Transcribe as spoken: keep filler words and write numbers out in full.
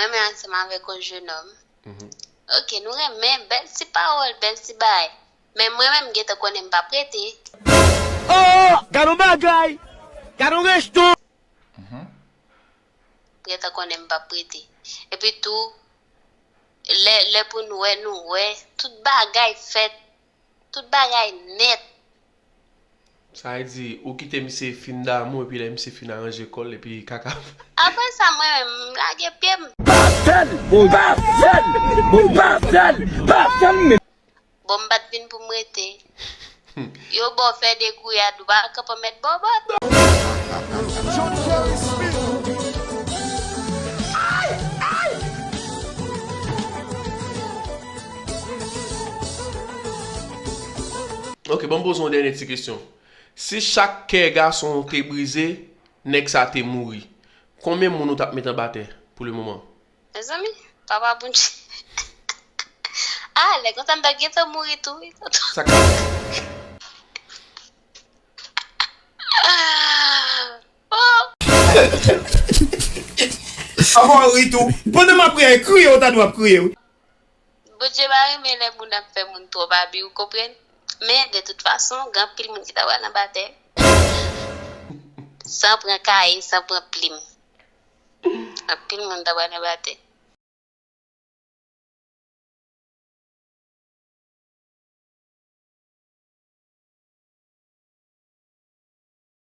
Renmen ansanm avèk yon jenòm. Oke, nou renmen, bèl ti pawòl, bèl ti bagay. Men mwen menm, m gentan konnen m p ap rete. Oh, gad yon bagay! Gad yon resto! M gentan konnen m p ap rete. Epi tou, lè, lè pou nou wè, nou wè. Tout bagay fèt. Tout bagay nèt. Sa vle di, ou kite misye fin damou, epi lè misye fin aranje kò l, epi kaka. Apre sa, mwen menm, m lage pye m. Pa fè l! Pa fè l! Bon, pa fè l! Pa fè l! Bon, m pa t vin pou m rete. Yo ba w fè degouyad, ou pa kanpe mèt bòbòt. Ok, ban m poze yon dènye ti kesyon. Si chak kè gason w te brize, nèg sa te mouri, konbyen moun ou t ap met anba tè pou le moman? Mezanmi, papa Bondye. Ah, lè konsa m ta gentan mouri tou, wi, tonton. Sa ka. Oh! Ankò ri tou. Pandan m ap kriye, kriye, ou ta dwe ap kriye, wi. Bondye pa renmen lè moun ap fè moun twòp abi, ou konprann? Men, de tout fason, gen anpil moun ki ta pral anba tè. San pran kaye, san pran plim. Anpil moun ta pral anba tè.